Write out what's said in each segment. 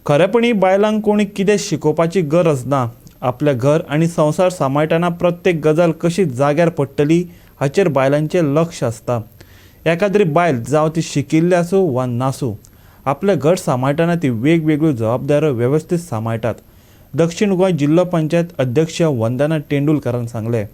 खरेपणी बायलांक कोणी कितें शिकोवपाची गरज ना. आपलें घर आनी संवसार सांबाळटना प्रत्येक गजाल कशी जाग्यार पडटली हाचेर बायलांचें लक्ष आसता. एकाद्री बायल जावं ती शिकिल्ली आसूं वा नासूं, आपलें घर सांबाळटना ती वेगवेगळ्यो जबाबदाऱ्यो वेवस्थीत सांबाळटात, दक्षिण गोंय जिल्लो पंचायत अध्यक्ष वंदना तेंडुलकारान सांगलें.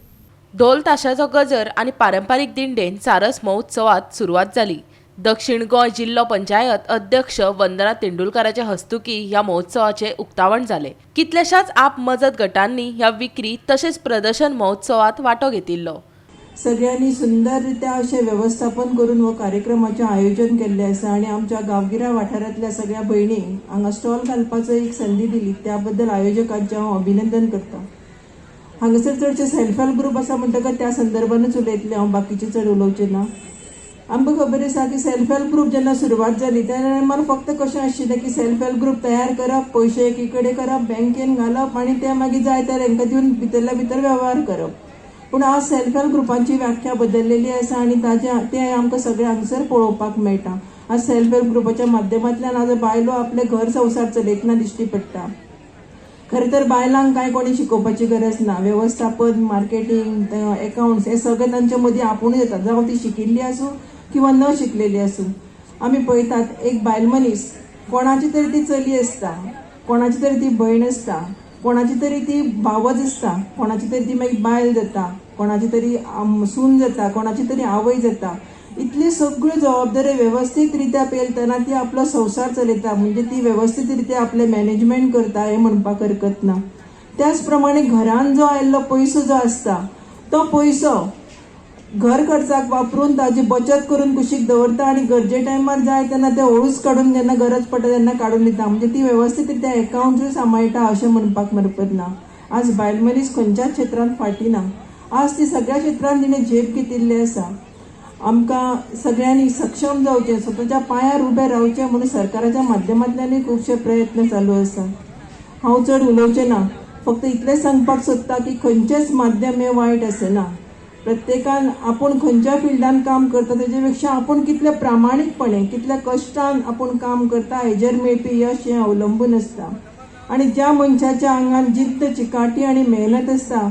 ढोल ताशाचो गजर आनी पारंपारीक दिंडेन सारस महोत्सवात सुरवात जाली. दक्षिण गोंय जिल्लो पंचायत अध्यक्ष वंदना तेंडुलकाराचे हस्तुकी ह्या महोत्सवाचे उक्तावण जालें. कितल्याशाच आप मजत गटांनी ह्या विक्री तशेंच प्रदर्शन महोत्सवात वांटो घेतिल्लो. सगळ्यांनी सुंदररित्या अशें वेवस्थापन करून हो कार्यक्रमाचें आयोजन केल्लें आसा आनी आमच्या गांवगिऱ्या वाठारांतल्या सगळ्या भयणींक हांगा स्टॉल घालपाचो एक संदी दिली, त्या बद्दल आयोजकांचें हांव अभिनंदन करता. हांगासर चडशे सेल्फ हेल्प ग्रुप आसा म्हणटकच त्या संदर्भानूच उलयतलें हांव, बाकीचें चड उलोवचें ना. आमकां खबर आसा की सेल्फ हेल्प ग्रुप जेन्ना सुरवात जाली त्या टायमार फक्त कशें आशिल्लें की सेल्फ हेल्प ग्रुप तयार करप, पयशे एकी कडेन करप, बँकेन घालप आनी ते मागीर जाय त्या तांकां दिवन भितरल्या भितर वेव्हार करप. पूण आज सेल्फ हेल्प ग्रुपांची व्याख्या बदललेली आसा आनी ताजे तें आमकां सगळें हांगसर पळोवपाक मेळटा. आज सेल्फ हेल्प ग्रुपाच्या माध्यमांतल्यान आज बायलो आपले घर संवसार चलयतना दिश्टी पडटा. खरें तर बायलांक कांय कोणी शिकोवपाची गरज ना. वेवस्थापन, मार्केटींग, एकाउंट्स हे सगळें तांचे मदीं आपुणूच येता, जावं ती शिकिल्ली आसूं किंवा न शिकलेली आसूं. आमी पळयतात, एक बायल मनीस कोणाची तरी ती चली आसता, कोणाची तरी ती भयण आसता, कोणाची तरी ती भावज आसता, कोणाची तरी ती मागीर बायल जाता, कोणाची तरी सून जाता, कोणाची तरी आवय जाता. इतली सगळ्यो जबाबदारी वेवस्थीत रित्या पेलतना ती आपलो संवसार चलयता, म्हणजे ती वेवस्थीत रित्या आपलें मॅनेजमेंट करता हें म्हणपाक हरकत ना. त्याच प्रमाणे घरान जो आयिल्लो पयसो जो आसता, तो पयसो घर खर्चाक वापरून ताजी बचत करून कुशीक दवरता आनी गरजे टायमार जाय तेन्ना ते हळूच काडून, जेन्ना गरज पडटा तेन्ना काडून दिता. म्हणजे ती वेवस्थीत रित्या एकाउंटूय सांबाळटा अशें म्हणपाक हरकत ना. आज बायल मनीस खंयच्याच क्षेत्रांत फाटीं ना. आज ती सगळ्या क्षेत्रांत तिणें झेप घेतिल्ली आसा. आमकां सगळ्यांनी सक्षम जावचें, स्वताच्या पांयार उबें रावचें म्हणून सरकाराच्या माध्यमांतल्यानूय खुबशे प्रयत्न चालू आसा. हांव चड उलोवचें ना, फक्त इतलेंच सांगपाक सोदता की खंयचेंच माध्यम हें वायट आसना. प्रत्येकान आपूण खंयच्या फिल्डान काम करता तेजे पेक्षा आपूण कितले प्रामाणीकपणे, कितल्या कश्टान आपूण काम करता हेजेर मेळपी यश हें अवलंबून आसता. आनी ज्या मनशाच्या आंगान जिद्द, चिकाटी आनी मेहनत आसता,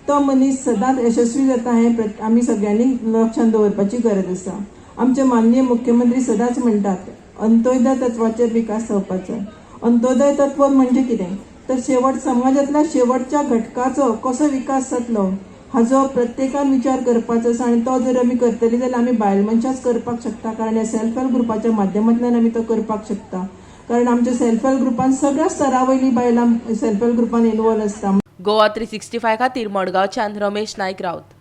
तो मनीस सदांच यशस्वी जाता हें आमी सगळ्यांनी लक्षांत दवरपाची गरज आसा. आमचे माननीय मुख्यमंत्री सदांच म्हणटात, अंत्योदय तत्वाचेर विकास जावपाचो. अंत्योदय तत्व म्हणजे कितें तर शेवट समाजांतल्या शेवटच्या घटकाचो कसो विकास जातलो हाजो प्रत्येकान विचार करपाचो आसा. आनी तो जर आमी करतली जाल्यार आमी बायल मनशांच करपाक शकता, कारण ह्या सेल्फ हेल्प ग्रुपाच्या माध्यमांतल्यान आमी तो करपाक शकता, कारण आमच्या सेल्फ हेल्प ग्रुपान सगळ्या स्तरा वयलीं बायलां सेल्फ हेल्प ग्रुपान इनवॉल्व आसता. गोवा 365 खातीर मडगांवच्यान रमेश नायक राऊत.